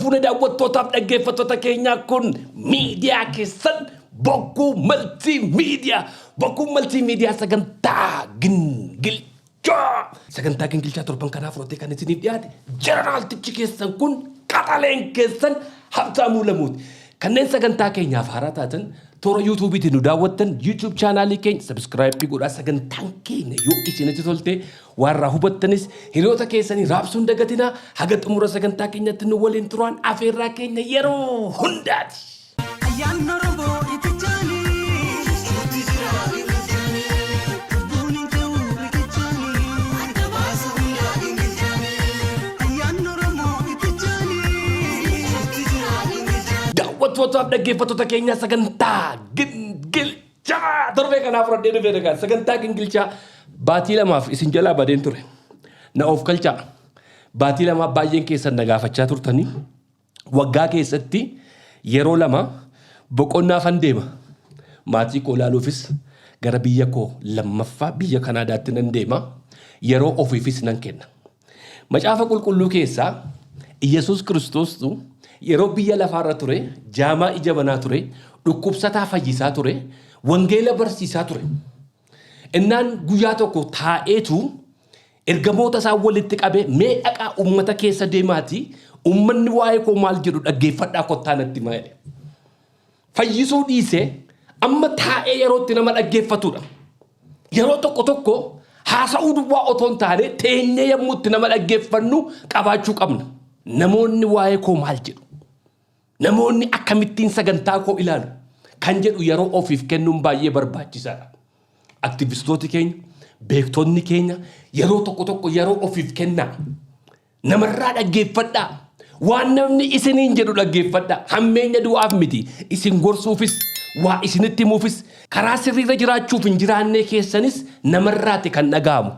Fuune daawwattootaaf dhaggeeffattoota keenyaa, kun miidiyaa keessan Bokkuu Multimedia. Bokkuu Multimedia sagantaa gingilchaa. Sagantaa gingilchaa torban kanaa fudhatee kan isiniif dhiyaate jeneraaltichi keessan kun, qaxaleen keessan Habtaamuu Lamuuti. Kanneen sagantaa keenyaaf haaraa taatan, toora YouTubeiitiin nu daawwattan, YouTube channelii keenya subscribe godhaa. Sagantaan keenya yoo isinitti tolte, waan irraa hubattanis hiriyoota keessanii raabsuun dagatinaa. Haga xumura sagantaa keenyatti nu waliin turaan afeerraa keenya yeroo hundaati. Ayyaanni Oromoo itichaanii. Lubbuun hin ka'u riqichaanii. Ayyaanni Oromoo itichaanii. Daawwattootaaf dhaggeeffattoota keenya, sagantaa gingilchaa torbee kanaa fudhadhee dhufee dhagaa. Sagantaa gingilchaa baatii 2f isin jalaa badeen ture. Na of kalchaa. Baatii 2f baay'een keessan na gaafachaa turtanii. Waggaa keessatti yeroo 2 boqonnaafan deema. Maatii koo ilaaluufis gara biyya koo lammaffaa, biyya Kanaadaatti nan deema. Yeroo ofiifis nan kenna. Macaafa Qulqulluu keessaa Iyyasuus Kiristoostu yeroo biyya lafaarra ture jaamaa ija banaa ture, dhukkubsataa fayyisaa ture, wangeela barsiisaa ture. Innaan guyyaa tokko taa'eetu ergamoota isaa walitti qabee, "Mee dhaqaa uummata keessa deemaatii uummanni waa'ee koo maal jedhu dhaggeeffadhaa kottaa natti himaa" jedhe. Fayyisuu dhiisee amma taa'ee yeroo itti nama dhaggeeffatudha. Yeroo tokko tokko haasa'uu duwwaa otoo hin taane, teenyee yommuu itti nama dhaggeeffannu qabaachuu qabna. Namoonni waa'ee koo maal jedhu? Namoonni akkamittiin sagantaa koo ilaalu? Kan jedhu yeroo ofiif kennuun baay'ee barbaachisaadha. Aktivistooti keenya, beektonni keenya, yeroo tokko tokko yeroo ofiif kennaa. Namarraa dhaggeeffadhaa. Waan namni isiniin jedhu dhaggeeffadhaa. Hammeenya du'aaf miti. Isin gorsuufis, waa isinitti himuufis, karaa sirriirra jiraachuuf hin jiraannee keessanis namarraati kan dhaga'amu.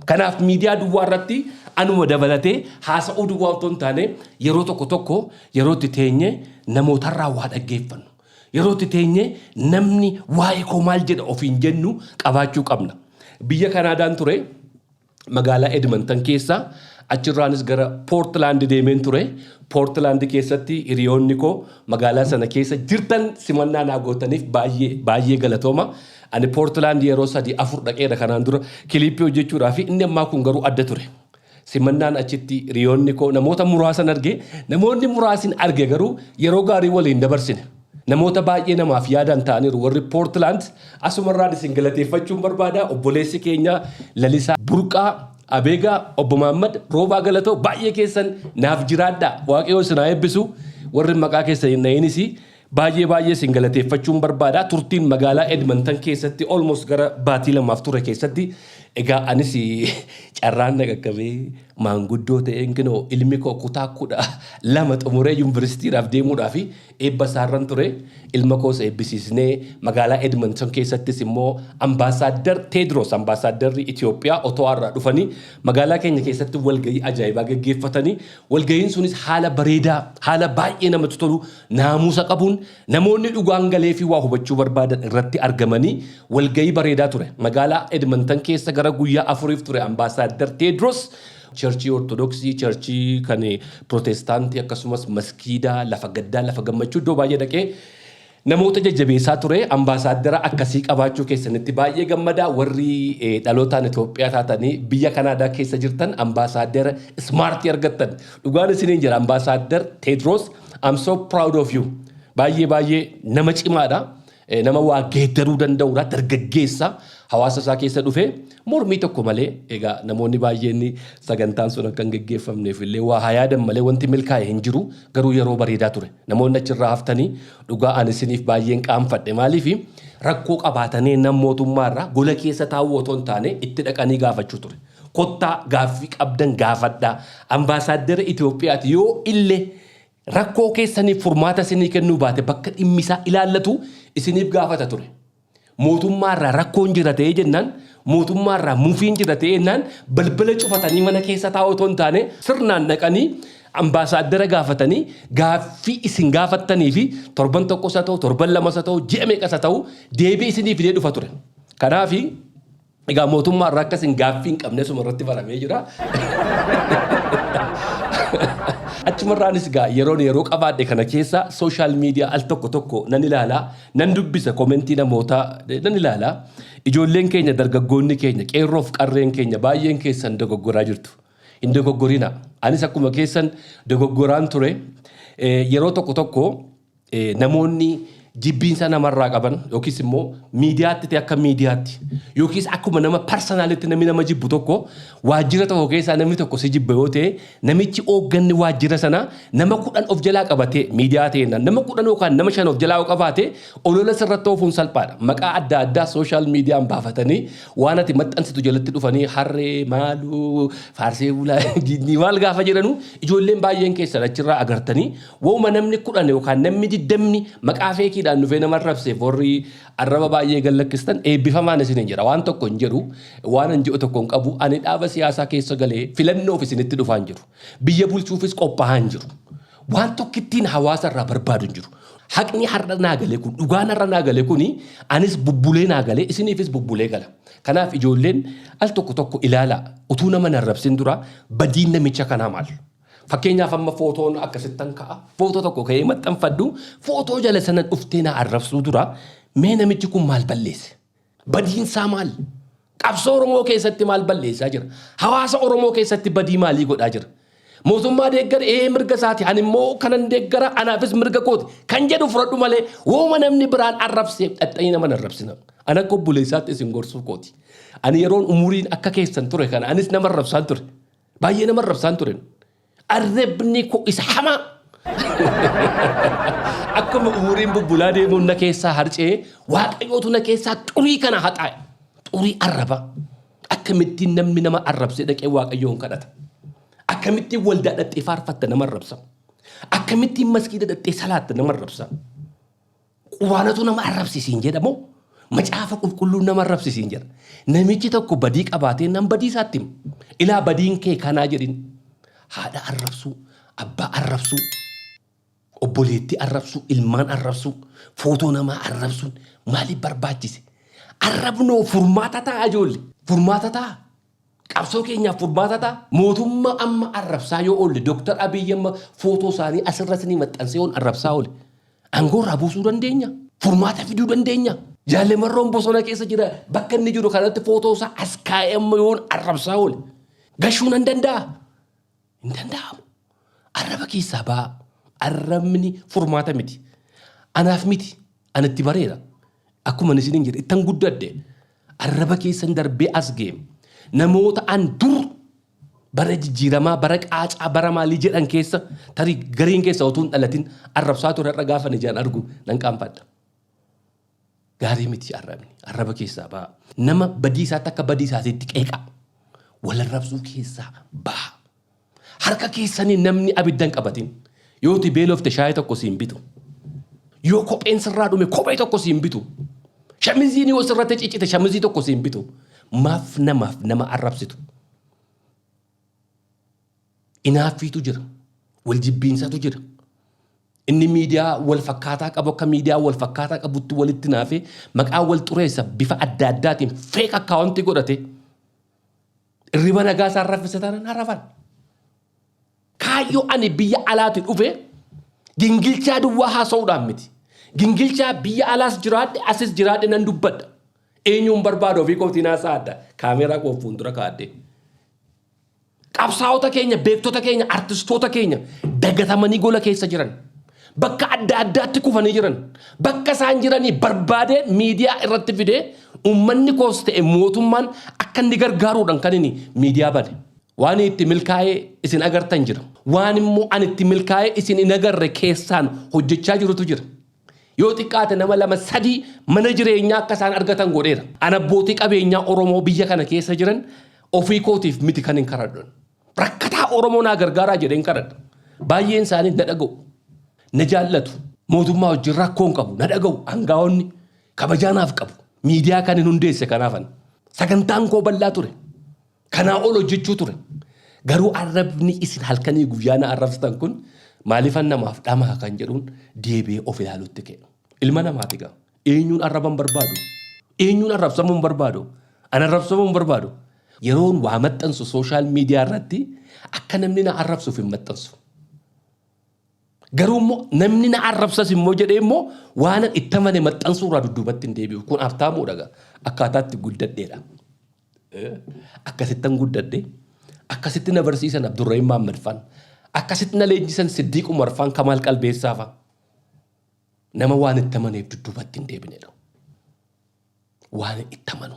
Kanaaf miidiyaa duwwaa irratti anuma dabalatee haasa'uu duwwaa otoo hin taane, yeroo tokko tokko yeroo itti teenye namootarraa waa dhaggeeffannu. Yeroo itti teenye namni waa'ee koo maal jedha ofiin jennu qabaachuu qabna. Biyya Kanaadaan ture, magaalaa Edmonton keessa. Achirraanis gara Poortlaand deemeen ture. Poortlaand keessatti hiriyoonni koo magaalaa sana keessa jirtan simannaa naa gootaniif baay'ee baay'ee galatooma. Ani Poortlaand yeroo sadii afur dhaqeera kanaan dura clipii hojjechuudhaaf, inni ammaa kun garuu adda ture. Simannaan achitti hiriyoonni koo, namoota muraasan arge, namoonni muraasin arge garuu yeroo gaarii waliin dabarsine. Namoota baay'ee namaaf yaadan ta'aniiru warri Poortlaand. Asumarraan isin galateeffachuun barbaada. Obboleessi keenya Lalisaa Burqaa Abeegaa, obbo Maammad Roobaa Galatoo, baay'ee keessan naaf jiraadha. Waaqayyo isin haa eebbisu. Warri maqaa keessan hin dha'inis baay'ee baay'ee isin galateeffachuun barbaada. Turtiin magaalaa Edmonton keessatti almost gara baatii 2f ture keessatti, egaa anis carraan na qaqqabee maanguddoo ta'een kinoo ilmi koo kutaa 12 xumuree yuunivarsiitiidhaaf deemuudhaaf eebba isaarran ture. Ilma koos eebbisiisnee, magaalaa Edmonton keessattis immoo Ambaasaaddar Teedros, ambaasaadarri Itoophiyaa Otowaarraa dhufanii magaalaa keenya keessatti walgahii ajaa'ibaa gaggeeffatanii, walgahiin sunis haala bareedaa, haala baay'ee namatti tolu, naamusa qabuun, namoonni dhugaan galee fi waa hubachuu barbaadan irratti argamanii walgahii bareedaa ture. Magaalaa Edmonton keessa gara guyyaa 4f ture Ambaasaaddar Teedros. Churchii Ortodoksii, churchii kan Pirootestaantii, akkasumas maskiidaa, lafa gaddaa, lafa gammachuu, iddoo baay'ee dhaqee namoota jajjabeessaa ture. Ambaasaaddara akkasii qabaachuu keessanitti baay'ee gammadaa. Warri dhalootaan Itoophiyaa taatanii biyya Kanaadaa keessa jirtan ambaasaaddara smartii argattan. Dhugaan isiniin jira, Ambaasaaddar Teedros, I'm so proud of you. Baay'ee baay'ee nama cimaadha. Nama waa geeddaruu danda'udha. Dargaggeessa hawaasa isaa keessa dhufe mormii tokko malee. Egaa namoonni baay'een sagantaan sun akka hin geggeeffamneef illee waa haa yaadan malee, wanti milkaa'e hin jiru. Garuu yeroo bareedaa ture. Namoonni achirraa haftanii, dhugaa ani isiniif baay'een qaanfadhe. Maaliif? Rakkoo qabaatanii nam mootummaarraa gola keessa taa'uu otoo hin taane itti dhaqanii gaafachuu ture. Kottaa gaaffii qabdan gaafadhaa. Ambaasaaddara Itoophiyaati yoo illee rakkoo keessaniif furmaata isinii kennuu baate, bakka dhimmi isaa ilaallatu isiniif gaafata ture. Mootummaarraa rakkoon jira ta'ee jennaan, mootummaarraa mufiin jira ta'ee jennaan, balbala cufatanii mana keessa taa'uu otoo hin taane, sirnaan dhaqanii ambaasaaddara gaafatanii, gaaffii isin gaafattanii fi torban tokkos haa ta'u, torban lamas haa ta'u, ji'a meeqas haa ta'u, deebii isinii fidee dhufa ture. Kanaafi Egaa mootummaa irraa akkas hin gaaffii hin qabne suma irratti baramee jira. Achumarraanis egaa yeroon yeroo qabaadhe kana keessa social media al tokko tokko nan ilaala, nan dubbisa komentii namootaa nan ilaala. Ijoolleen keenya dargaggoonni keenya qeerroof qarreen keenya baay'een keessan dogoggoraa jirtu. Hin dogoggorina. Anis akkuma keessan dogoggoraan ture. Yeroo tokko tokko namoonni jibbiinsa namarraa qaban yookiis immoo miidiyaatti ta'e akka miidiyaatti yookiis akkuma nama parsonaalitti namni nama jibbu tokko waajjira tokko keessaa namni tokko si jibba yoo ta'e namichi hoogganni waajjira sana nama 10 of jalaa qabatee miidiyaa ta'e nama 10 yookaan nama 5 of jalaa yoo qabaate olola sirratti oofuun salphaadha. Maqaa adda addaa sooshaal miidiyaan baafatanii waan ati maxxansitu jalatti dhufanii harree maaluu faarsee bulaa maal gaafa jedhanu ijoolleen baay'een keessan achirraa agartanii Woma namni 10 yookaan namni 20 maqaa feekiidhaan dhufee nama arrabseef warri arraba baay'ee gad lakkistan eebbifamaan isiniin jedha. Waan tokko hin jedhu, waan an jedhu tokko hin qabu. Ani dhaaba siyaasaa keessa galee filannoof isinitti dhufaa hin jiru. Biyya bulchuufis qophaa'aa hin jiru. Waan tokkittiin hawaasa irraa barbaadu hin jiru. Haqni har'a naa gale kun, dhugaan har'a naa gale kuni anis bubbulee naa gale, isiniifis bubbulee gala. Kanaaf ijoolleen al tokko tokko ilaalaa utuu nama hin arrabsin dura badiin namicha kanaa maal? Fakkeenyaaf amma footoon akkasittan ka'a. Footoo tokko ka'ee maxxanfadhu. Footoo jala sana dhuftee na arrabsuu dura mee namichi kun maal balleesse? Badiinsaa maal? Qabsoo Oromoo keessatti maal balleessaa jira? Hawaasa Oromoo keessatti badii maalii godhaa jira? Mootummaa deeggara ee mirga isaati ani immoo kanan deeggara anaafis mirga kooti kan jedhu fudhadhu malee wooma namni biraan arrabseef dhaxxanii nama hin arrabsina. Ani akka obboleessaatti isin gorsuu kooti. Ani yeroon umuriin akka keessan ture kana anis nama arrabsaan ture. Baay'ee nama arrabsaan ture. Arrabni koo isa hamaa. Akkuma umuriin bubbulaa deemuun na keessaa harcee waaqayyootu na keessaa xurii kana haxaa'e. Xurii arraba. Akkamittiin namni nama arrabsee dhaqee waaqayyoon kadhata. Akkamittiin waldaa dhaqxee faarfatta nama arrabsa. Akkamittiin maskiida dhaqxee salaatta nama arrabsa. Quraanatu nama arrabsi siin jedha moo macaafa qulqulluun nama arrabsi siin jedha. Namichi tokko badii qabaatee nan badii isaatti hima. Ilaa badiin kee kanaa jedhin. Haadha arrabsuu, abbaa arrabsuu, obboleettii arrabsuu, ilmaan arrabsuu, footoo namaa arrabsuun maaliif barbaachise? Arrabnoo furmaata ta'a ijoollee. Furmaata ta'a. Qabsoo keenyaaf furmaata ta'a. Mootummaa amma arrabsaa yoo oolle Dr. Abiyyi amma footoo isaanii asirra isinii maxxansee yoon arrabsaa oole aangoo irraa buusuu dandeenya. Furmaata fiduu dandeenya. Jaalle Marroon bosona keessa jira bakka inni jiru kanatti footoo isaa as kaa'ee amma yoon arrabsaa oole gashuu nan danda'a. Hin danda'amu. Arraba keessaa ba'aa. Arrabni furmaata miti. Anaaf miti. Ani itti bareera. Akkuma ani isiniin jedhe ittan guddadhe. Arraba keessan darbee as ga'e. Namoota an dur bara jijjiiramaa, bara qaacaa, bara maalii jedhan keessa tarii gariin keessa utuu hin dhalatin arrabsaa ture har'a gaafa ijaan argu nan qaanfadha. Gaarii miti arrabni. Arraba keessaa ba'a. Nama badii isaatti akka badii isaatiitti qeeqa. Wal arrabsuu keessaa ba'a. Harka keessanii namni abidda hin qabatin. Yoo ati beelofte shaayii tokko siin bitu. Yoo kopheen sirraa dhume kophee tokko siin bitu. Shamiziin yoo sirratti ciccite shamizii tokko siin bitu. Maaf namaaf nama arrabsitu? Inaaffiitu jira. Wal jibbiinsatu jira. Inni miidiyaa wal fakkaataa qabu akka miidiyaa wal fakkaataa qabutti walitti naafee maqaa wal xureessa bifa adda addaatiin feek akkaawuntii godhate irriba nagaa isaan raffise taanaan haa rafan. Kaayyoo ani biyya alaati dhufe gingilchaa duwwaa haasa'uudhaan miti. Gingilchaa biyya alaas jiraadhe asis jiraadhe nan dubbadha. Eenyuun barbaadu ofii kootiin haasa'adha. Kaameeraa koo fuuldura kaa'adhee. Qabsaa'ota keenya, beektota keenya, artistoota keenya dagatamanii gola keessa jiran, bakka adda addaatti kufanii jiran, bakka isaan jiranii barbaadee miidiyaa irratti fidee uummanni koos ta'e mootummaan akka inni gargaaruudhaan kan inni miidiyaa bane. Waan itti milkaa'ee isin agartan jira. Waan immoo ani itti milkaa'ee isin hin agarre keessaan hojjechaa jirutu jira. Yoo xiqqaate nama lama sadii mana jireenyaa akka isaan argatan godheera. An abbootii qabeenyaa Oromoo biyya kana keessa jiran ofii kootiif miti kan hin kadhadhu. Rakkataa Oromoo naa gargaaraa jedheen kadhadha. Baay'een isaanii na dhaga'u. Na jaallatu. Mootummaa wajjin rakkoo hin qabu. Na dhaga'u. Angaa'onni kabajaa naaf qabu. Miidiyaa kan hin hundeesse kanaafan. Sagantaan koo bal'aa ture. Kanaa ol hojjechuu ture. Garuu arrabni isin halkanii guyyaa na arrabsitan kun maaliifan namaaf dhama'a kan jedhuun deebi'ee of ilaalutti ka'e. Ilma namaati gaa. Eenyuun arraba hin barbaadu? Eenyuun arrabsamuu hin barbaadu? Ana arrabsamuu hin barbaadu. Yeroon waa maxxansu social media irratti akka namni na arrabsuuf hin maxxansu. Garuu immoo namni na arrabsas immoo jedhee immoo waan itti amane maxxansuu irraa dudduubatti hin deebi'u. Kun Habtaamuudha gaa. Akkaataatti guddadheedha. Akkasittan guddadhe. Akkasitti na barsiisan Abdurrahim Mahammad faan. Akkasitti na leenjisan Siddiiq Umar faan, Kamaal Qalbeessaa faan. Nama waan itti amaneef dudduubatti hin deebinedha. Waan itti amanu.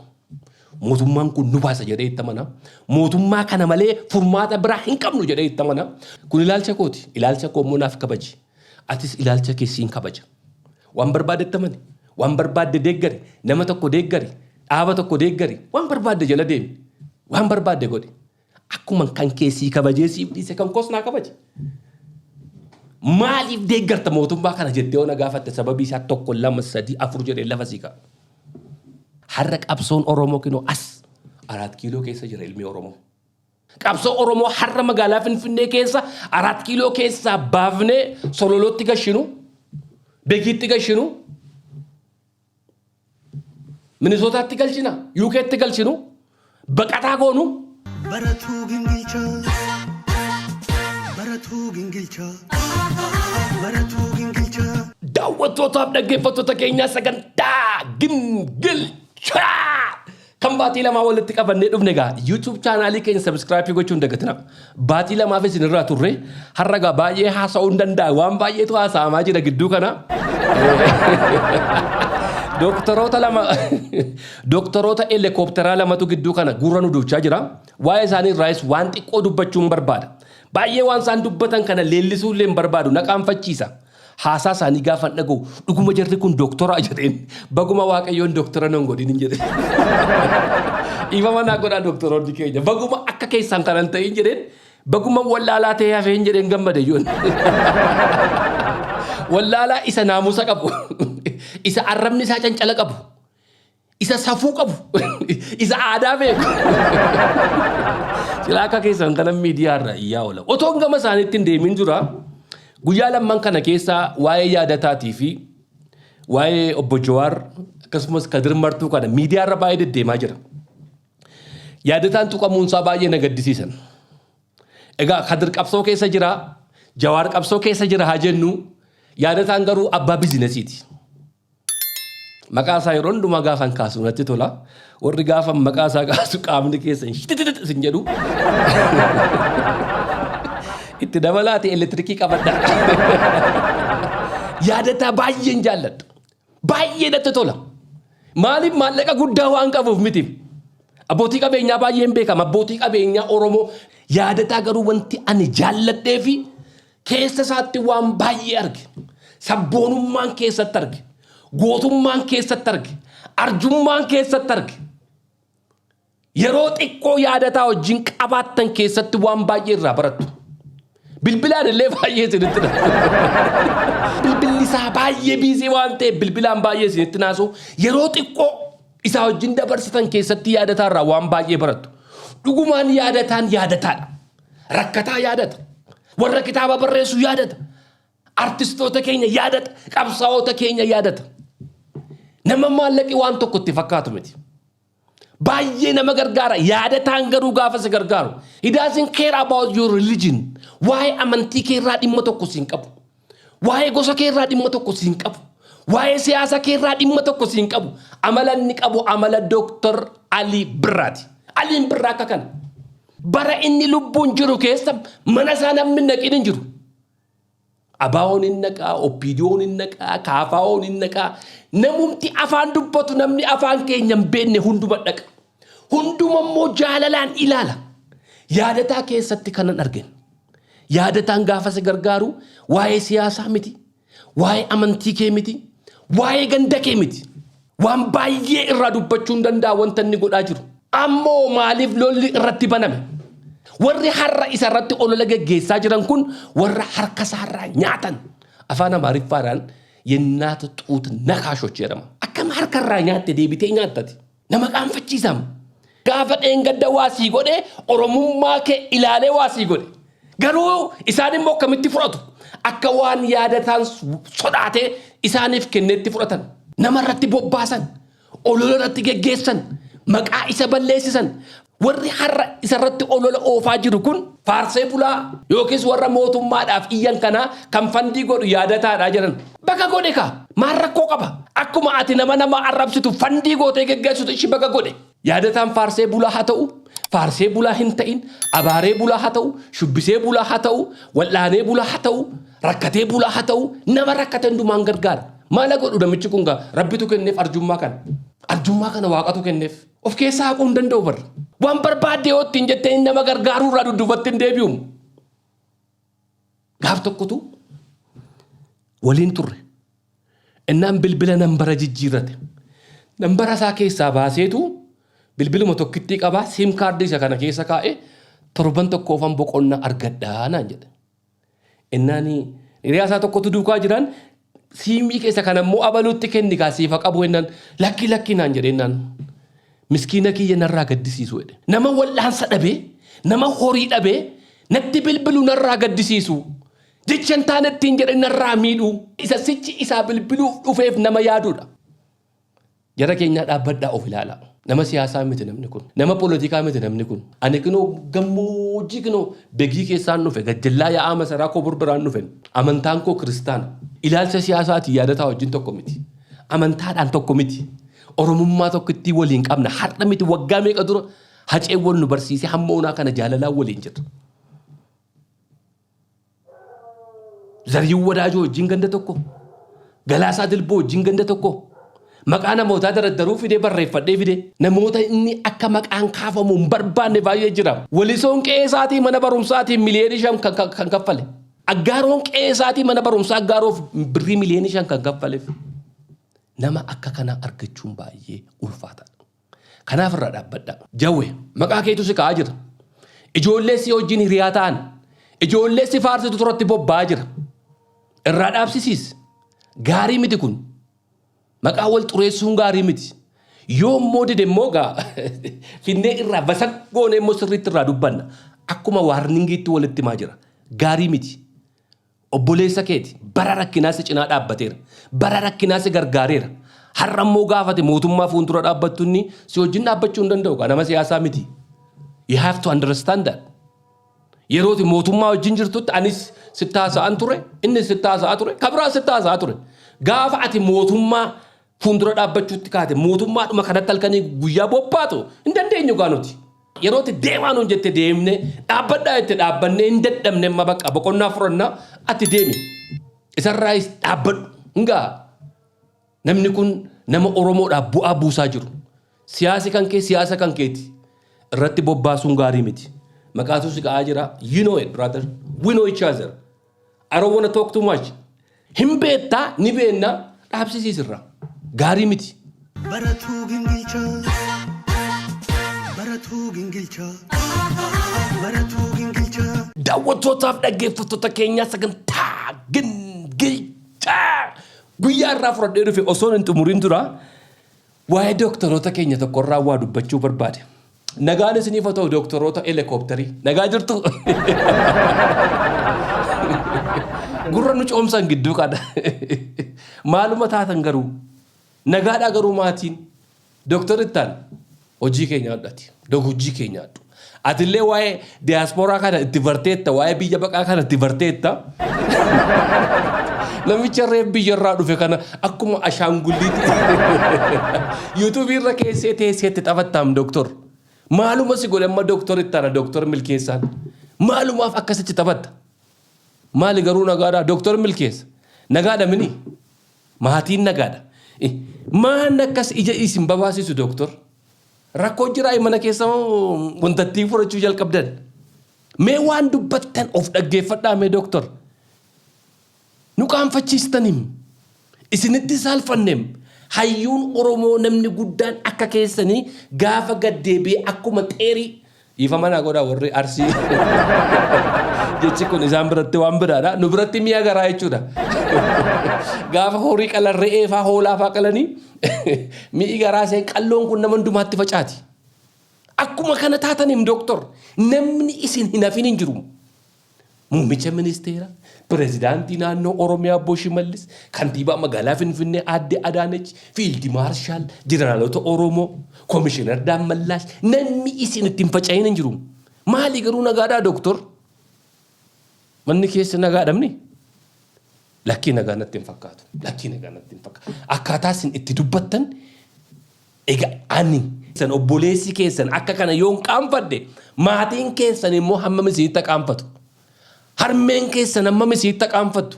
Mootummaan kun nu baasa jedhee itti amana. Mootummaa kana malee furmaata biraa hin qabnu jedhee itti amana. Kun ilaalcha kooti. Ilaalcha koo immoo naaf kabaji. Atis ilaalcha kee siin kabaja. Waan barbaadde itti amani. Waan barbaadde deeggari. Nama tokko deeggari. Dhaaba tokko deeggari. Waan barbaadde jala deemi. Waan barbaadde godhi. Akkuma kan kee sii kabajee siif dhiise, kan koos naa kabaje. Maaliif deeggarta mootummaa kana jettee yoo na gaafatte, sababii isaa tokko, lama, sadii, afur jedhee lafa sii ka'a. Har'a qabsoon Oromoo kinoo as Araat Kiiloo keessa jira ilmi Oromoo. Qabsoo Oromoo har'a magaalaa Finfinnee keessa Araat Kiiloo keessaa baafnee Sololootti gashinu, Begiitti gashinu, Minisootaatti galchina, UK'tti galchinu, baqataa goonu. Baratuu gingilchaa. Baratuu gingilchaa. Baratuu gingilchaa. Daawwattootaaf dhaggeeffattoota keenyaa, sagantaa gingilchaa kan baatii 2 walitti qabannee dhufne egaa YouTube channelii keenya subscribe gochuun dagatina. Baatii 2f isin irraa turre. Har'a egaa baay'ee haasa'uu hin danda'a, waan baay'eetu haasa'amaa jira gidduu kana. Doktoroota lama, doktoroota helikoophtaraa lamatu gidduu kana gurra nu duuchaa jira. Waa'ee isaanii irraayis waan xiqqoo dubbachuun barbaada. Baay'ee waan isaan dubbatan kana leellisuu illee hin barbaadu, na qaanfachiisa. Haasaa isaanii gaafa dhaga'u, dhuguma jarri kun doktora jedheen, baguma Waaqayyoon doktora nan godhin hin jedhe. Dhiifama naa godhaa doktoroonni keenya. Baguma akka keessaan kanan ta'in jedheen, baguma wallaalaa ta'ee hafeen jedheen gammade iyyuu. Wallaalaa isa naamusa qabu, isa arrabni isaa cancala qabu, isa safuu qabu, isa aadaa beeku. Silaa akka keessan kana miidiyaa irra iyyaa oola. Otoon gama isaaniitti hin deemin dura, guyyaa lamman kana keessa waa'ee Yaadataatii fi waa'ee obbo Jawaar akkasumas Kadir Martuu kana miidiyaa irra baay'ee deddeemaa jira. Yaadataan tuqamuunsaa baay'ee na gaddisiisan. Egaa Kadir qabsoo keessa jira, Jawaar qabsoo keessa jira haa jennu, Yaadataan garuu abbaa bizinesiiti. Maqaa isaa yeroo hundumaa gaafan kaasu natti tola. Warri gaafa maqaa isaa kaasu qaamni keessan shitittit isin jedhu. Itti dabalaati elektirikii qabadha. Yaadataa baay'een jaalladha. Baay'ee natti tola. Maaliif? Maallaqa guddaa waan qabuuf miti. Abbootii qabeenyaa baay'een beekama. Abbootii qabeenyaa Oromoo Yaadataa garuu wanti ani jaalladhee fi keessa isaatti waan baay'ee arge. Sabboonummaan keessatti arge. Gootummaan keessatti arge. Arjummaan keessatti arge. Yeroo xiqqoo Yaadataa wajjin qabaattan keessatti waan baay'ee irraa barattu. Bilbilaan illee baay'ee isinitti naasu. Bilbilli isaa baay'ee busy waan ta'eef bilbilaan baay'ee isinitti naasu. Yeroo xiqqoo isaa wajjin dabarsitan keessatti Yaadataa irraa waan baay'ee barattu. Dhugumaan Yaadataan yaadataadha. Rakkataa yaadata. Warra kitaaba barreessu yaadata. Artistoota keenya yaadata. Qabsaa'ota keenya yaadata. Nama maallaqi waan tokko itti fakkaatu miti. Baay'ee nama gargaara. Yaadataan garuu gaafa si gargaaru, he doesn't care about your religion. Waa'ee amantii kee irraa dhimma tokko siin qabu. Waa'ee gosa kee irraa dhimma tokko siin qabu. Waa'ee siyaasa kee irraa dhimma tokko siin qabu. Amala inni qabu amala Dooktar Alii Birraati. Aliin Birraa akka kana. Bara inni lubbuun jiru keessa mana isaa namni hin naqin hin jiru. ABO'n hin naqaa, OPDO'n hin naqaa, KFO'n hin naqaa. Namumti afaan dubbatu, namni afaan keenya hin beekne hunduma dhaqa. Hunduma immoo jaalalaan ilaala. Yaadataa keessatti kanan argin. Yaadataan gaafa si gargaaru waa'ee siyaasaa miti, waa'ee amantii kee miti, waa'ee ganda kee miti. Waan baay'ee irraa dubbachuu hin danda'a wanta inni godhaa jiru. Ammoo maaliif lolli irratti baname? Warri har'a isa irratti olola geggeessaa jiran kun warra harka isaarraa nyaatan. Afaan Amaariffaadhaan የእናት ጡት ነካሾች jedhama. Akkam harka irraa nyaatte deebitee nyaattati? Nama qaanfachiisaam. Gaafa dheengadda waa sii godhe, Oromummaa kee ilaalee waa sii godhe. Garuu isaan immoo akkamitti fudhatu? Akka waan Yaadataan sodaatee isaaniif kenneetti fudhatan. Nama irratti bobbaasan. Olola irratti geggeessan. Maqaa isa balleessisan. Warri har'a isarratti olola oofaa jiru kun faarsee bulaa yookiis warra mootummaadhaaf iyyan kanaa kan fund godhu Yaadataadhaa jedhan. Baga godhe kaa, maal rakkoo qaba? Akkuma ati nama nama arrabsitu fund gootee geggeessitu, ishi baga godhe. Yaadataan faarsee bulaa haa ta'u, faarsee bulaa hin ta'in, abaaree bulaa haa ta'u, shubbisee bulaa haa ta'u, wal'aanee bulaa haa ta'u, rakkatee bulaa haa ta'u, nama rakkate hundumaan gargaara. Maala godhu namichi kun gaa? Rabbitu kenneef arjummaa kana. Arjummaa kana Waaqatu kenneef. Of keessaa haquu hin danda'u barra. Waan barbaadde yoo ittiin jettee nama gargaaruu irraa dudduubatti hin deebi'u. Gaaf tokkotu waliin turre. Innaan bilbila nambara jijjiirrate. Nambara isaa keessaa baaseetu bilbiluma tokkittii qabaa, SIM card isa kana keessa kaa'ee, "Torban tokkoofan boqonnaa argadhaa," naan jedhe. Innaan hiriyaa isaa tokkotu duukaa jiran, "Siimii keessa kana immoo abaluutti kenni kaa, siifa qabu," jennaan, "Lakki, lakki," naan jedhe. Innaan, "Miskiina kiyya narraa gaddisiisu," jedhe. Nama wal'aansa dhabee, nama horii dhabee natti bilbilu narraa gaddisiisu. Jecha hin taane ittiin jedhe narraa miidhuu. Isa sichi isaa bilbiluuf dhufeef nama yaaduudha. Jara keenyaa, dhaabbadhaa of ilaalaa. Nama siyaasaa miti namni kun. Nama poolitikaa miti namni kun. Ani kinoo gammoojjii kinoo Begii keessaan dhufe, gajjallaa yaa'aa masaraa koo birbiraan dhufe. Amantaan koo Kiristaana. Ilaalcha siyaasaatiin Yaadataa wajjin tokko miti. Amantaadhaan tokko miti. Oromummaa tokkittii waliin qabna. Har'a miti, waggaa meeqa dura Haceewwan nu barsiisee hamma onaa kana jaalalaan waliin jirra. Zariyyuu Wadaajoo wajjin ganda tokko. Galaasaa Dilboo wajjin ganda tokko. Maqaa namootaa daraddaruu fidee barreeffadhee fide. Namoota inni akka maqaan kaafamu hin barbaanne baay'ee jira. Walisoon qe'ee isaatii mana barumsaatiin 5 miliyoona kan kaffale. Aggaaroon qe'ee isaatii mana barumsaa Aggaaroof birrii 5 miliyoona kan kaffaleef. Nama akka kanaa argachuun baay'ee ulfaataadha. Kanaaf irraa dhaabbadha. Jawwe, maqaa keetu si ka'aa jira. Ijoollee si wajjin hiriyaa ta'an, ijoollee si faarsitu turatti bobba'aa jira. Irraa dhaabsisiis. Gaarii miti kun. Maqaa wal xureessuun gaarii miti. Yoo immoo dide immoo gaa finnee irraa basak goonee immoo sirriitti irraa dubbanna. Akkuma warningiitti walitti himaa jira. Gaarii miti. Obboleessa keeti bara rakkinaa si cinaa dhaabbateera. Bara rakkinaa si gargaareera. Har'a immoo gaafate mootummaa fuuldura dhaabbattu inni si wajjin dhaabbachuu hin danda'u. Nama siyaasaa miti. You have to understand that. Yerooti mootummaa wajjin jirtutti anis sitti haasa'an ture, inni sitti haasa'aa ture, kabiraa sitti haasa'aa ture. Gaafa ati mootummaa fuuldura dhaabbachuutti kaate, mootummaadhuma kanatti halkanii guyyaa bobbaatu hin dandeenyu gaa nuti. Yerootti deemaa nuun jette deemne, dhaabbadhaa jette dhaabbannee, hin dadhabne, amma bakka boqonnaa furannaa, ati deemi. Isarraayis dhaabbadhu. Hingaa namni kun nama Oromoodhaaf bu'aa buusaa jiru. Siyaasi kan kee siyaasa kan keeti. Irratti bobbaasuun gaarii miti. Maqaatu si ka'aa jira. You know it, brother. We know each other. I don't want to talk too much. Hin beektaa, ni beekna, dhaabsisiisirra. Gaarii miti. Baratuu gingilchaa, baratuu gingilchaa, baratuu gingilchaa. Daawwattootaaf dhaggeeffattoota keenyaa, sagantaa gingilchaa guyyaa irraa fudhadhee dhufe osoo hin xumurin dura waa'ee dooktoroota keenya tokkorraa waa dubbachuu barbaade. Nagaan isiniif haa ta'u, dooktoroota helikoophtarii. Nagaa jirtu? Gurra nu coomsan gidduu kana. Maaluma taatan garuu? Nagaadhaa garuu maatiin? Dooktarri ittaan hojii keenya addaati. Hojii keenya addu. Atillee waa'ee diyaaspooraa kana itti barteetta, waa'ee biyya baqaa kana itti barteetta. Namicha reef biyyarraa dhufe kana akkuma ashaangulliitti YouTubeii irra keessee teesseetti taphattaam dooktor. Maaluma si godhe amma dooktor ittaana, dooktor Milkeessaan? Maalumaaf akkasitti taphatta? Maali garuu, nagaadhaa dooktor Milkeessa? Nagaadha mini? Maatiin nagaadha? Maan akkas ija isin babaasisu dooktor? Rakkoo jiraa mana keessa wantattii fudhachuu jalqabdan? Mee waan dubbattan of dhaggeeffadhaa mee dooktor. Nu qaanfachiistanim. Isinitti saalfanneem. Hayyuun Oromoo namni guddaan akka keessanii gaafa gaddeebi'ee akkuma xeerii, dhiifama naa godhaa warri Arsii. Jechi kun isaan biratti waan biraadha. Nu biratti mi'a garaa jechuudha. Gaafa horii qalan, re'ee faa hoolaa faa qalanii, mi'i garaa isheen qalloon kun nama hundumaatti facaati. Akkuma kana taataniim dooktor, namni isin hin hafin hin jiru. Muummicha ministeera, Pireezidaantii naannoo Oromiyaa Obbo Shimallis, kantiibaa magaalaa Finfinnee Aadde Adaanech, Fiildi Maarshaal, Jeneraalota Oromoo, Komishinar Daammallaash, namni isin itti hin faca'in hin jiru. Maali garuu nagaadhaa Dooktor? Manni keessa nagaadhamni? Lakkii nagaa natti hin fakkaatu. Lakkii nagaa natti hin fakkaatu. Akkaataa isin itti dubbattan egaa ani san obboleessi keessan akka kana yoon qaanfadhe maatiin keessan immoo hammam isinitti qaanfatu? Harmeen keessan hammam isinitti qaanfattu?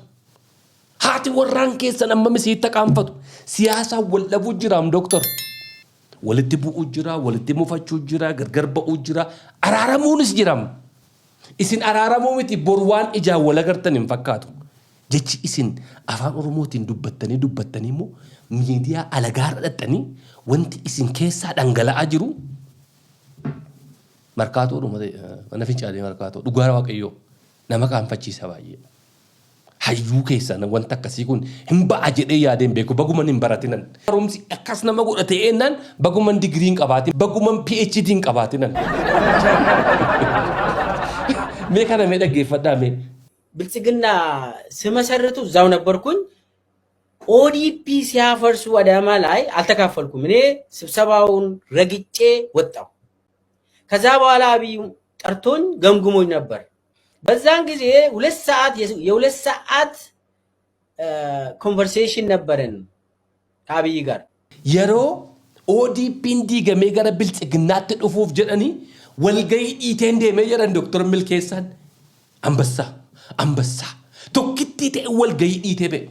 Haati warraan keessan hammam isinitti qaanfatu? Siyaasaan wal dhabuu jiraam dooktor. Walitti bu'uu jira, walitti mufachuu jira, gargar ba'uu jira, araaramuunis jiram. Isin araaramuu miti bor waan ijaan wal agartan hin fakkaatu. Jechi isin afaan Oromootiin dubbattanii dubbattanii immoo miidiyaa alagaarra dhaxxanii wanti isin keessaa dhangala'aa jiru markaatoodhuma ta'e mana fincaanii markaatoo dhugaa waaqayyoo nama qaanfachiisa baay'ee. Hayyuu keessaan wanta akkasii kun hin ba'a jedhee yaadeen beeku baguman hin baratinan. Barumsi akkas nama godha ta'eennaan baguman digirii hin qabaatin baguman PhD hin qabaatinan. Mee kana mee dhaggeeffadhaa mee. ብልጽግና ስመሰርቱ እዛው ነበርኩኝ። ኦዲፒ ሲያፈርሱ አዳማ ላይ አልተካፈልኩም። እኔ ስብሰባውን ረግጬ ወጣሁ። ከዛ በኋላ አብይ ጠርቶኝ ገምግሞኝ ነበር። በዛን ጊዜ ሁለት ሰዓት የሁለት ሰዓት conversation ነበረን ከአብይ ጋር። Yeroo ODP'n diigamee gara biltsiginnaatti dhufuuf jedhanii walgahii dhiiteen deemee jedhan Dooktar Milkeessaan ambassaa ambassaa tokkittii ta'e walgahii dhiitee ba'e.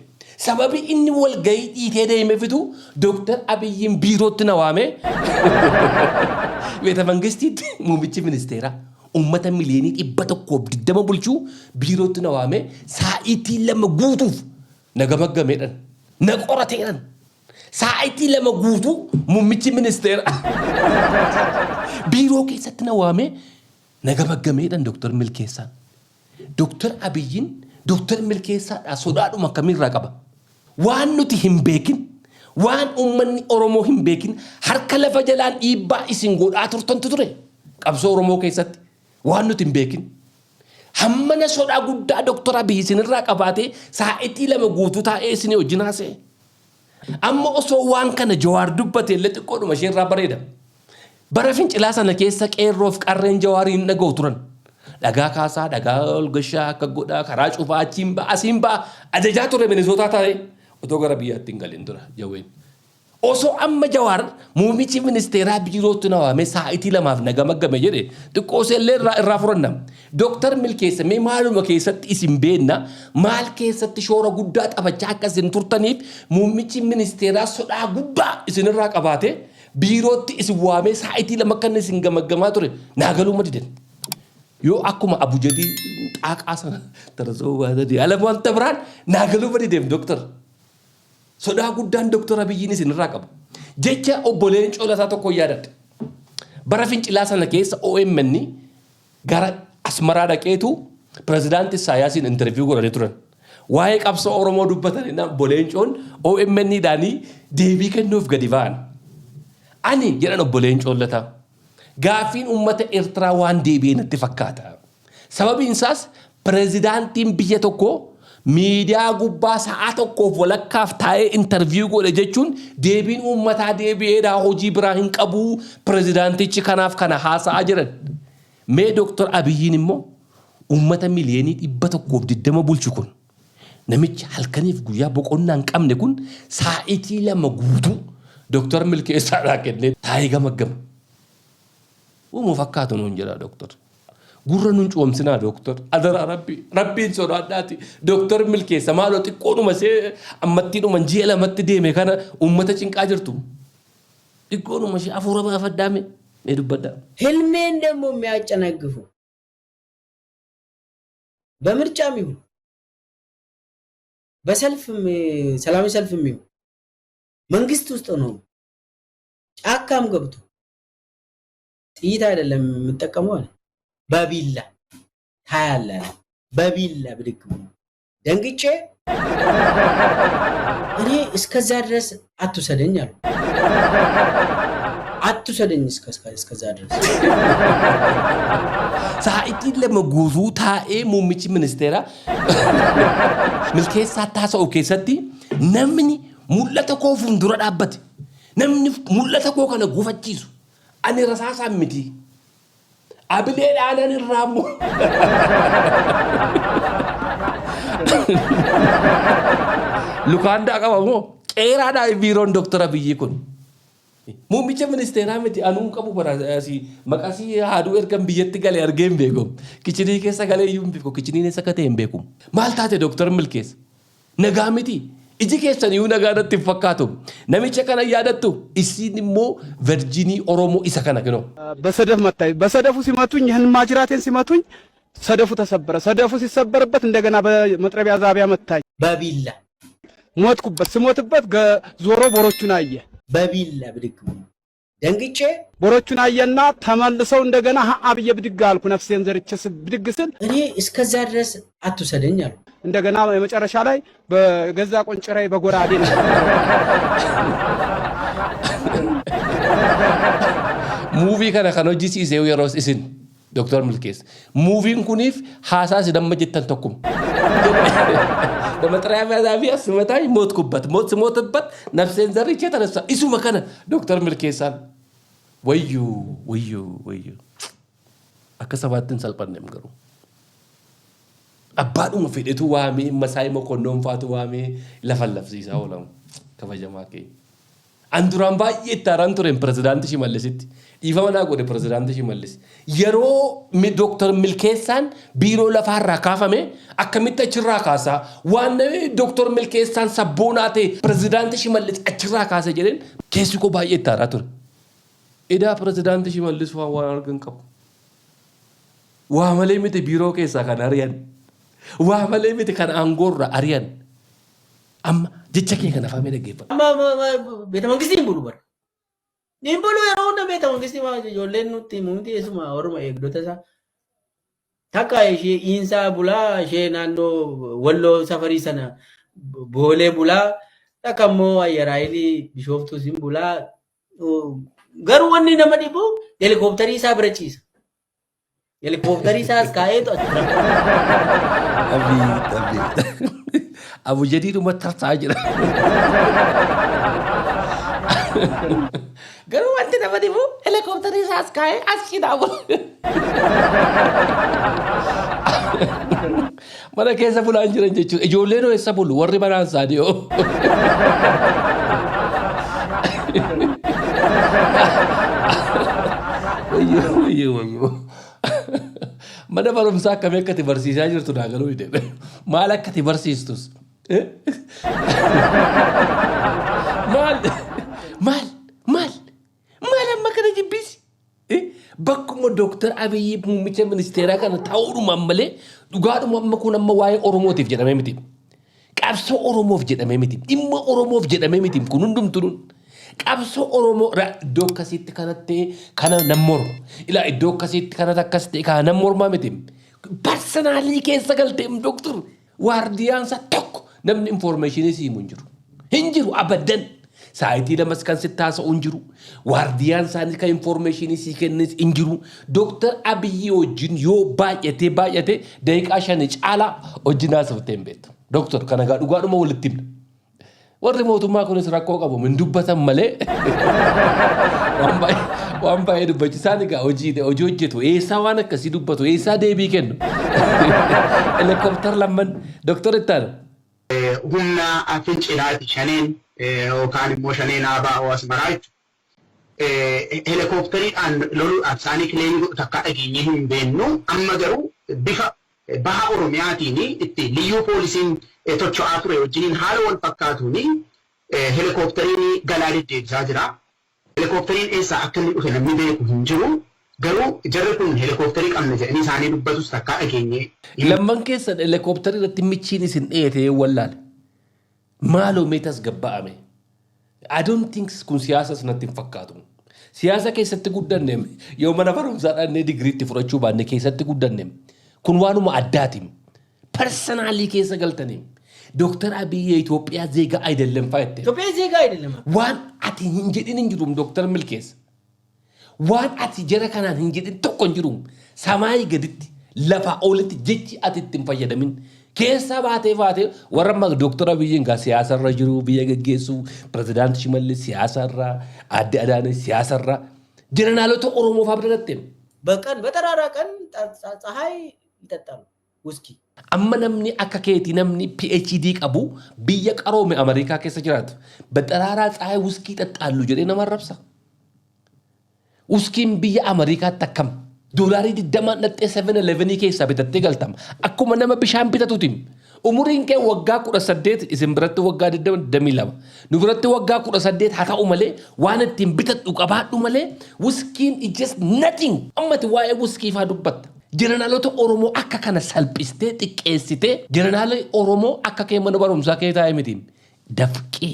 Sababii inni walgahii dhiitee deemeefitu Dooktar Abiyyiin biirootti na waamee beeta mangistiitti muummichi ministeeraa uummata miliyoonii 120 bulchuu biirootti na waamee saa'itii 2 guutuuf na gamaggameedhan na qorateedhan. Saa'itii 2 guutuu muummichi ministeeraa biiroo keessatti na waamee na gamaggameedhan Dooktar Milkeessaan. Dooktar Abiyyiin Dooktar Milkeessaadhaa sodaadhuma akkamiirraa qaba? Waan nuti hin beekin, waan uummanni Oromoo hin beekin harka lafa jalaan dhiibbaa isin godhaa turtantu ture. Qabsoo Oromoo keessatti waan nuti hin beekin. Hammana sodaa guddaa Dooktar Abiyyi isinirraa qabaatee saa'itii 2 guutuu taa'ee isinii wajjin haasa'e. Amma osoo waan kana Jawaar dubbate illee xiqqoodhuma isheerraa bareeda. Bara fincilaa sana keessa qeerroof qarreen Jawaarii hin dhaga'u turan. Dhagaa kaasaa, dhagaa ol gashaa akka godhaa, karaa cufaa achiin ba'a, asiin ba'a ajajaa ture Minisootaa taa'ee otoo gara biyyaatti hin galin dura Jaween. Osoo amma Jawaar muummichi ministeeraa biirootti na waamee saa'itii 2f na gamaggame jedhe xiqqoo illee irraa furanna. Dooktar Milkeessa mee maaluma keessatti isin beenna maal keessatti shoora guddaa taphachaa akka isin turtaniif muummichi ministeeraa sodaa guddaa isinirraa qabaate biirootti isin waamee saa'itii 2 akka inni isin gamaggamaa ture naa galuu madidan. Yoo akkuma abujadii xaaqaa sana tarsoo baatanii ala wanta biraan naa galuu madideem dooktar. Sodaa guddaan Dooktar Abiyyiin isinirraa qaba. Jecha obbo Leencoo Lataa tokko yaadadha. Bara fincilaa sana keessa OMN gara Asmaraa dhaqeetu pirezidaantii Isaayaasiin interview godhanii turan. Waa'ee qabsoo Oromoo dubbatanii obbo Leencoon OMN dhaanii deebii kennuuf gadi ba'an. Ani jedhan obbo Leencoon Lataa gaaffiin uummata Eertiraa waan deebi'e natti fakkaata. Sababiin isaas pirezidaantiin biyya tokkoo miidiyaa gubbaa sa'a tokkoof walakkaaf taa'ee interview godhe jechuun deebiin uummataa deebi'eedhaa hojii biraa hin qabu pirezidaantichi kanaaf kana haasa'aa jiran. Mee Dooktar Abiyyiin immoo uummata miliyoonii 120 bulchu kun namichi halkaniif guyyaa boqonnaa hin qabne kun saa'itii 2 guutuu Dooktar Milkeessaadhaa kennee taa'ee gamaggama. Uumuu fakkaatu nuun jedha Dooktar. Gurra nuun cuumsinaa Dooktar. Adaraa Rabbi. Rabbiin sodaadhaati. Dooktar Milkeessa maaloo xiqqoodhuma see ammattiidhuma ji'a 2tti deeme kana uummata cinqaa jirtu. Xiqqoodhuma ishee hafuura baafadhaa mee. Mee dubbadhaa. ህልሜን ደግሞ የሚያጨናግፉ በምርጫም ይሁን በሰልፍም ሰላማዊ ሰልፍም ይሁን መንግስት ውስጥ ነው ጫካም ገብቶ ጥይት አይደለም የምጠቀመው አለ በቢላ ታያለህ በቢላ ብድግ ብሎ ደንግጬ እኔ እስከዛ ድረስ አትውሰደኝ አሉ። አትውሰደኝ እስከዛ ድረስ። Sa'aatii 2 guutuu taa'ee muummichi ministeeraa Milkeessaa taasa'u keessatti namni mul'ata koo fuuldura dhaabbate, namni mul'ata koo kana gufachiisu, ani rasaasaan miti. Abilee dhaanan irraa immoo. Lukaandaa qaba moo qeeraadhaa biiroon Dooktar Abiyyi kun. Muummicha ministeeraa miti, anuu qabu bara asii maqasii haaduu ergan biyyatti galee argee hin beeku. Kichinii keessa galee iyyuu hin beeku. Kichiniin eessa akka ta'e hin beeku. Maal taate, Dooktar Milkeessa? Nagaa miti. Iji keessan iyyuu nagaa natti hin fakkaatu. Namicha kana yaadattu, isin immoo virginii Oromoo isa kana kinoo. በሰደፍ መታኝ። በሰደፉ ሲመቱኝ ይህን ማጅራቴን ሲመቱኝ ሰደፉ ተሰበረ። ሰደፉ ሲሰበርበት እንደገና በመጥረቢያ ዛቢያ መታኝ። በቢላ። ሞትኩበት። ስሞትበት ዞሮ ቦሮቹን አየ። በቢላ ብድግ ብሎ ደንግጬ። ቦሮቹን አየና ተመልሰው እንደገና ሀ ብዬ ብድግ አልኩ። ነፍሴን ዘርቼ ብድግ ስል እኔ እስከዛ ድረስ አትውሰደኝ አሉ። እንደገና የመጨረሻ ላይ በገዛ ቆንጭራዬ በጎራዴ ነው። Movie kana kan hojjisiise yeroo isin, Dooktar Milkeessa. Movien kuniif haasaa isin amma jettan tokkuma. በመጥሪያ ዛቢያ ስመታኝ ሞትኩበት። ሞት ስሞትበት ነፍሴን ዘርቼ ተነሳ። Isuma kana Dooktar Milkeessaan. Wayyuu, wayyuu, wayyuu. Akka sabaatti hin salphanneem garuu. Abbaadhuma fedhetu waamee, Masaayii Mokonnoon faatu waamee lafa lafsiisaa oolamu kabajamaa keenya. An duraan baay'ee itti haaraan tureen pirezidaantii Shimallisitti. Dhiifama naa godhe pirezidaantii Shimallis. Yeroo Dooktar Milkeessaan biiroo lafaarraa kaafame, akkamitti achirraa kaasaa, waan namni Dooktar Milkeessaan sabboonaa ta'e pirezidaantii Shimallis achirraa kaase jedheen keessi koo baay'ee itti haaraa ture. Edaa pirezidaantii Shimallis waan argan qabu. Waa malee miti biiroo keessaa kan ari'an. Waa malee miti kan aangoorra ari'an. Amma jecha kee kana afaan dhaggeeffadhu. Amma ቤተ መንግስት hin bulu bara. Hin bulu yeroo hunda ቤተ መንግስት ijoolleen nutti mumti eessuma warruma eegdota isaa. Takka ishee iinsaa bulaa, ishee naannoo Walloo safarii sana Boolee bulaa, takka immoo Ayyaraayilii Bishooftuu sin bulaa. Garuu wanni nama dhibu helikoophtarii isaa bira ciisa. Helikoophtarii isaas kaa'eetu as bira. Abiit, abiit. Abu jadiidhuma tarsaa jira. Garuu wanti nama dhibu helikoophtarii isaas kaa'ee as cinaa bula. Mana keessa bulaan jiran jechuudha. Ijoolleen hoo eessa bulu? Warri manaan isaanii hoo? Wayyoo, wayyoo, wayyoo. Mana barumsaa akkamii akka ati barsiisaa jirtu naa galuu dide. Maal akka ati barsiistus? Maal? Maal? Maal? Maal amma kana jibbisi? Bakkuma Dooktar Abiyyi muummicha ministeeraa kana ta'uudhumaan malee dhugaadhuma amma kun amma waa'ee Oromootiif jedhamee miti. Qabsoo Oromoof jedhamee miti. Dhimma Oromoof jedhamee miti. Kun hundumtuun qabsoo Oromoo iddoo akkasiitti kanatti kana nan morma. Ilaa, iddoo akkasiitti kanatti akkas ta'e kana nan mormaa miti. Personally keessa galtee, Dooktar, waardiyaansa tokko namni informationii siimu hin jiru. Hin jiru abadan. Saayitii lamas kan sitti haasa'u hin jiru. Waardiyaan isaanii kan informationii sii kennis hin jiru. Dooktar Abiyyi wajjin yoo baay'atee baay'ate daqiiqaa 5 caalaa wajjin haasaftee hin beektu. Dooktar, kana gaa dhugaadhuma walitti himna. Warri mootummaa kunis rakkoo qabu, hin dubbatan malee waan baay'ee dubbachisaan egaa hojii hojjetu, eessaa waan akkasii dubbatu, eessaa deebii kennu. Helikoophtar lamman, Dooktar Ittaana. Humna fincilaati shaneen yookaan immoo shaneen ABO Asmaraa jechuudha. Helikoophteriidhaan loluudhaaf isaanii claim godhu takka dhageenyee hin beeknu. Amma garuu bifa baha Oromiyaatiin itti liyyuu poolisiin tocho'aa ture wajjiniin haala wal fakkaatuun helikoophteriin galaa deddeebisaa jira. Helikoophteriin eessaa akka inni dhufe namni beeku hin jiru. Garuu jarri kun helikoophterii qabna jedhanii isaanii dubbatus takkaa dhageenyee. Lamman keessan helikoophtarii irratti michiin isin dhiyeete wallaale. Maaloo mee tasgabba'ame. I don't think kun siyaasas natti hin fakkaatu. Siyaasa keessatti guddanne, yoo mana barumsaa dhannee digiriitti fudhachuu baanne keessatti guddanne, kun waanuma addaati. Personally keessa galtanii. Dooktar Abiyyi የኢትዮጵያ ዜጋ አይደለም fa'a jette. ኢትዮጵያ ዜጋ አይደለም። Waan ati hin jedhin hin jiru, Dooktar Milkeessa. Waan ati jara kanaan hin jedhin tokko hin jiru. Samaayii gaditti lafaa olitti jechi ati ittiin fayyadamin. Keessa baatee baatee warra amma Dooktar Abiyyiin gaa siyaasarra jiru biyya geggeessu, Pirezidaanti Shimallis siyaasarra, Aadde Adaanech siyaasarra, jeneraalota Oromoo fa'aa bira dhatte. በቀን በጠራራ ቀን ፀሐይ ይጠጣሉ ውስኪ። Amma namni akka keetii namni PhD qabu biyya qaroome Ameerikaa keessa jiraatu በጠራራ ፀሐይ ውስኪ ይጠጣሉ jedhee nama arrabsa. Wuskiin biyya Ameerikaatti akkam? $20n dhattee 7-Elevenii keessaa bitattee galtama. Akkuma nama bishaan bitatuutiin. Umuriin kee waggaa 18, isin biratti waggaa 22. Nu biratti waggaa 18 haa ta'u malee waan ittiin bitadhu qabaadhu malee wuskiin is just nothing. Ammati waa'ee wuskii faa dubbatta. Jeneraalota Oromoo akka kana salphistee xiqqeessitee, jeneraalota Oromoo akka kee mana barumsaa kee taa'e miti. Dafqee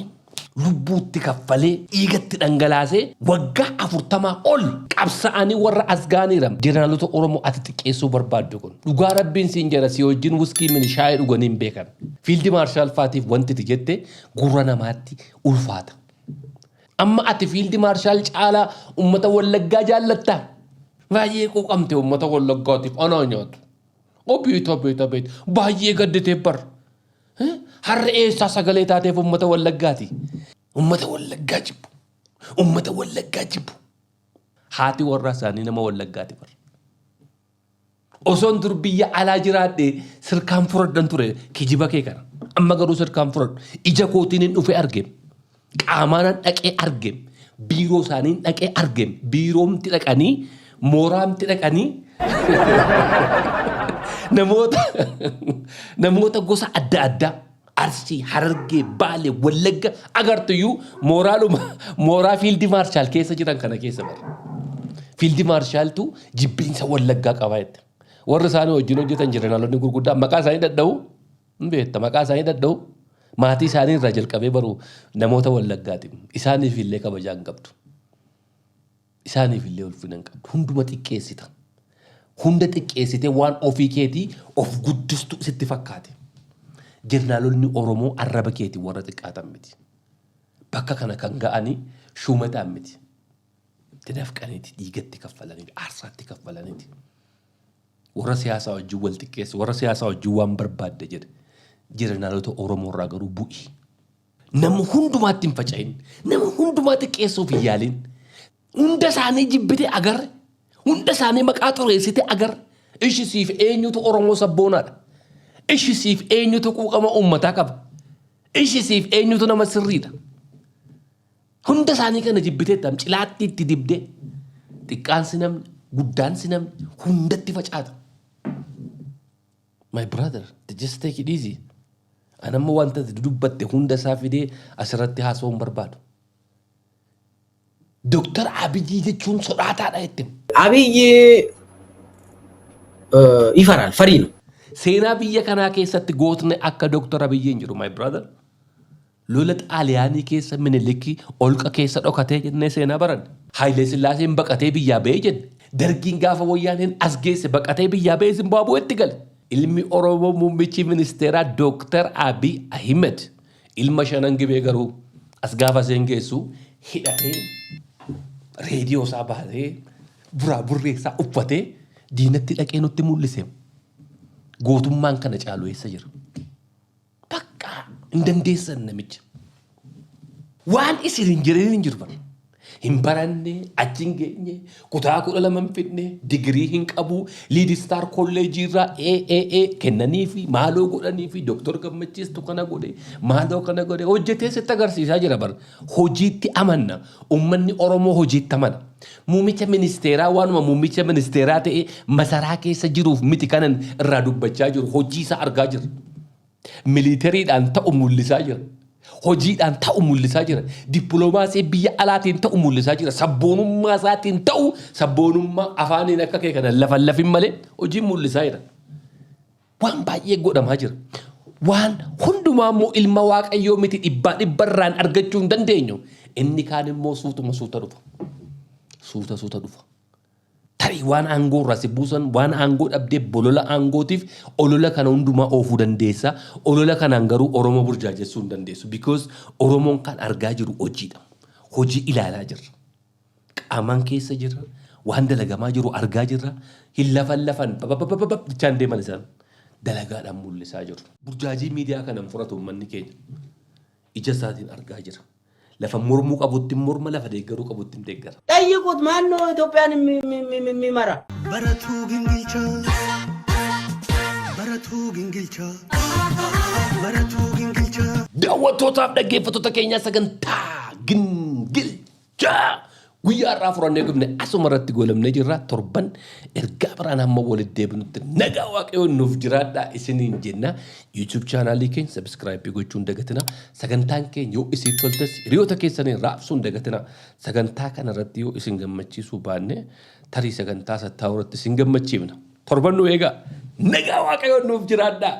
lubbuutti kaffalee dhiigatti dhangalaasee waggaa 40 ol qabsa'anii warra as ga'aniira. Jeneraalota Oromoo ati xiqqeessuu barbaaddu kun. Dhugaa rabbiin siin jedha, si wajjin wuskii mini shaayii dhuganii hin beekan. Field Marshal faatiif wanti ati jette gurra namaatti ulfaata. Amma ati Field Marshal caalaa uummata Wallaggaa jaallattaa? Baay'ee quuqamte uummata Wallaggaatiif anaa nyaatu. Obeet obeet obeet, baay'ee gadditee bar. Har'a eessaa sagalee taateef uummata Wallaggaati? Uummata Wallaggaa jibbu. Uummata Wallaggaa jibbu. Haati warraa isaanii nama Wallaggaati bar. Osoon dur biyya alaa jiraadhee sirkaan fudhadhan ture kijiba kee kana. Amma garuu sirkaan fudhadhu. Ija kootiin hin dhufe arge. Qaamaanan dhaqee arge. Biiroo isaanii dhaqee arge. Biiroomti dhaqanii, mooraamti dhaqanii namoota gosa adda addaa Arsii, Harargee, Baalee, Wallagga agartuyyuu mooraaluma mooraa Field Marshal keessa jiran kana keessa bara. Field Marshaltu jibbiinsa Wallaggaa qaba jette. Warri isaanii wajjin hojjetan jeneraalonni gurguddaan maqaa isaanii dhadha'u hin beekta, maqaa isaanii dhadha'u, maatii isaanii irraa jalqabee baru namoota Wallaggaati. Isaaniif illee kabajaa hin qabdu. Isaaniif illee ulfina hin qabdu. Hunduma xiqqeessita. Hunda xiqqeessitee waan ofii keetii of guddistu sitti fakkaate. Jeneraalonni Oromoo arraba keetii warra xiqqaatan miti. Bakka kana kan ga'anii shuumataan miti. Itti dafqaniiti, dhiigatti kaffalaniiti, aarsaatti kaffalaniiti. Warra siyaasaa wajjin wal xiqqeessu, warra siyaasaa wajjin waan barbaadde jedhe. Jeneraalota Oromoo irraa garuu bu'i. Nama hundumaatti hin faca'in. Nama hundumaa xiqqeessuuf hin yaalin. Hunda isaanii jibbite agarre. Hunda isaanii maqaa xureessite agarre. Ishi siif eenyutu Oromoo sabboonaadha? Ishi siif eenyutu quuqama uummataa qaba? Ishi siif eenyutu nama sirriidha? Hunda isaanii kana jibbitee tam cilaatti itti dibdee xiqqaan si namni guddaan si namni hundatti facaata. My brother, just take it easy. Ani amma wanta ati dubbatte hunda isaa fidee asirratti haasa'uu hin barbaadu. Dooktar Abiyyi jechuun sodaataadha jette. አብይ ይፈራል፣ ፈሪ ነው። Seenaa biyya kanaa keessatti gootni akka Dooktar Abiyyi hin jiru, my brother. Lola Xaaliyaanii keessa Minilikii olqa keessa dhokatee jennee seenaa baranne. Hayilee Sillaaseen baqatee biyyaa ba'ee jenne. Dargiin gaafa wayyaaneen as geesse baqatee biyyaa ba'ee Zimbaabuweetti gale. Ilmi Oromoo muummichi ministeeraa Dooktar Abiy Ahmed ilma shanan gibee garuu as gaafa seen geessu hidhatee, reediyoo isaa baatee, buraa burree isaa uffatee diinatti dhaqee nutti mul'ise. Gootummaan kana caalu eessa jira? Bakka hin dandeessan namicha. Waan isin hin jedhin hin jiru bara. Hin baranne, achi hin geenye, kutaa 12 hin fidne, digirii hin qabu, Lead Star kolleejii irraa AAA kennanii fi maaloo godhanii fi Dooktor Gammachiistu kana godhe, maaloo kana godhe, hojjetee sitti agarsiisaa jira bara. Hojiitti amanna. Uummanni Oromoo hojiitti amana. Muummicha ministeeraa waanuma muummicha ministeeraa ta'e masaraa keessa jiruuf miti kanan irraa dubbachaa jiru, hojii isaa argaa jira. Militariidhaan ta'u mul'isaa jira. Hojiidhaan ta'u mul'isaa jira. Dippiloomaasii biyya alaatiin ta'u mul'isaa jira. Sabboonummaa isaatiin ta'u, sabboonummaa afaaniin akka kee kana lafa lafin malee hojiin mul'isaa jira. Waan baay'ee godhamaa jira. Waan hundumaa immoo ilma Waaqayyoo miti dhibbaa dhibbarraan argachuu hin dandeenyu. Inni kaan immoo suutuma suuta dhufa. Suuta suuta dhufa. Tarii waan aangoo irraa si buusan, waan aangoo dhabdee bolola aangootiif olola kana hundumaa oofuu dandeessa. Olola kanaan garuu Oromoo burjaajessuu hin dandeessu. Because Oromoon kan argaa jiru hojiidha. Hojii ilaalaa jirra. Qaamaan keessa jirra. Waan dalagamaa jiru argaa jirra. Hin lafan lafan bababababab jechaan deeman isaan. Dalagaadhaan mul'isaa jiru. Burjaajii miidiyaa kanan furatu uummanni keenya. Ija isaatiin argaa jira. Lafa mormuu qabutti morma, lafa deeggaruu qabutti deeggara. ጠይቁት። ማን ነው ኢትዮጵያን የሚመራ? Baratuu gingilchaa. Baratuu gingilchaa. Baratuu gingilchaa. Daawwattootaaf dhaggeeffattoota keenyaa, sagantaa gingilchaa guyyaa har'aa furannee dhufne asuma irratti goolabnee jirra. Torban ergaa biraan hamma walitti deebinutti nagaa Waaqayyoon nuuf jiraadhaa isiniin jenna. YouTube chaanaalii keenya subscribe gochuun dagatina. Sagantaan keenya yoo isin toltes hiriyoota keessaniin raabsuun dagatina. Sagantaa kana irratti yoo isin gammachiisuu baanne, tarii sagantaa sattaa irratti isin gammachiifna. Torban nu eegaa, nagaa Waaqayyoon nuuf jiraadhaa.